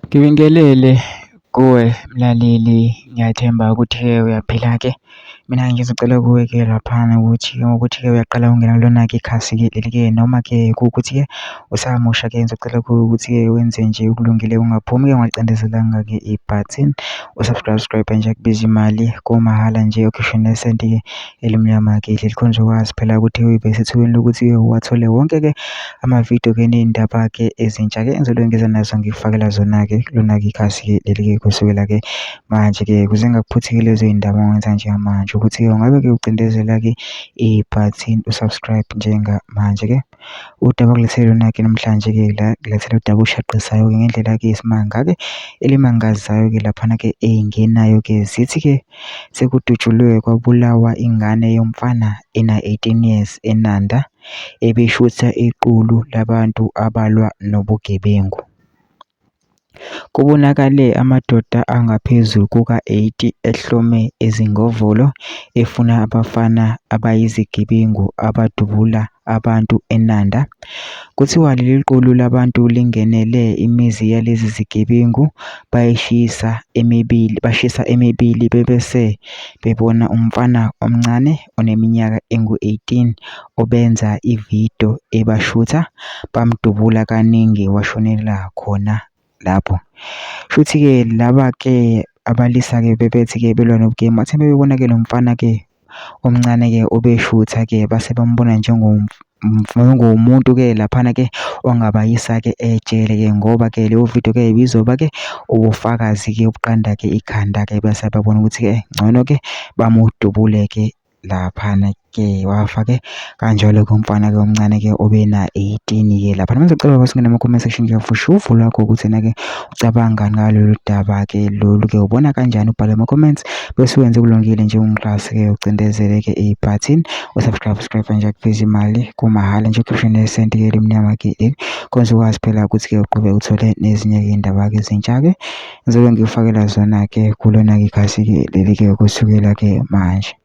Ngibingelele kuwe mlaleli, ngiyathemba ukuthi-ke uyaphila-ke. Mina ngizocela kuwe-ke laphana ukuthi ukuthi-ke uyaqala ukungena kulona-ke ikhasi-ke leli-ke noma-ke kuwukuthi-ke usamusha-ke ngizocela kuwe ukuthi-ke wenze nje okulungile ungaphumi-ke ungacindezelanga-ke i-button u-subscribe nje akubizi imali kumahhala nje ukhishwe nesenti-ke elimnyama-ke leli khona uzokwazi phela ukuthi ube sethubeni lokuthi-ke uwathole wonke-ke amavidiyo-ke ney'ndaba-ke ezintsha-ke engizobe ngiza nazo ngikufakela zona-ke kulona-ke ikhasi-ke leli-ke kusukela-ke manje-ke ukuze ngingakuphuthi-ke lezo y'ndaba ongenza njengamanje ukuthi-ke ungabe-ke ucindezela-ke i-button u-subscribe njengamanje-ke. Udaba okulethele lona-ke namhlanje-ke la ngilethele udaba olushaqisayo-ke ngendlela-ke yesimanga-ke elimangazayo-ke laphana-ke ey'ngenayo-ke zithi-ke sekudutshulwe kwabulawa ingane yomfana ena-18 years eNanda ebishutha iqulu labantu abalwa nobugebengu. Kubonakale amadoda angaphezu kuka-80 ehlome izingovolo efuna abafana abayizigebengu abadubula abantu eNanda. Kuthiwa leli qulu labantu lingenele imizi yalezi zigebengu bayishisa emibili, bashisa emibili bebese bebona umfana omncane oneminyaka engu-18 obenza ividiyo ebashutha, bamdubula kaningi washonela khona lapho. Shuthi-ke laba-ke abalisa-ke bebethi-ke belwa nobugebengu bathe bebona-ke lo mfana-ke omncane-ke obeshutha-ke base bambona njengomuntu-ke laphana-ke ongabayisa-ke ejele-ke ngoba-ke leyo video-ke ibizoba-ke ubufakazi-ke obuqanda-ke ikhanda-ke bese babona ukuthi-ke ngcono-ke bamudubule-ke laphana ke wafa ke kanjalo ke umfana ke omncane ke obena 18 ke laphana. Ngizocela baba singene ama-comment section ke fusha uvo lwakho ukuthi ena-ke ucabangani ngalolu daba ke lolu ke ubona kanjani ubhale ama-comments bese wenze kulungile nje ungiklasi ke ucindezele ke i-button u-subscribe subscribe nje akubizi imali kumahhala nje ukhishwe nesenti ke elimnyama ke leli konze ukwazi phela ukuthi ke uqhubeke uthole nezinye ke iy'ndaba ke ezintsha ke ngizobe ngikufakela zona ke kulona ke ikhasi ke leli ke kusukela ke manje.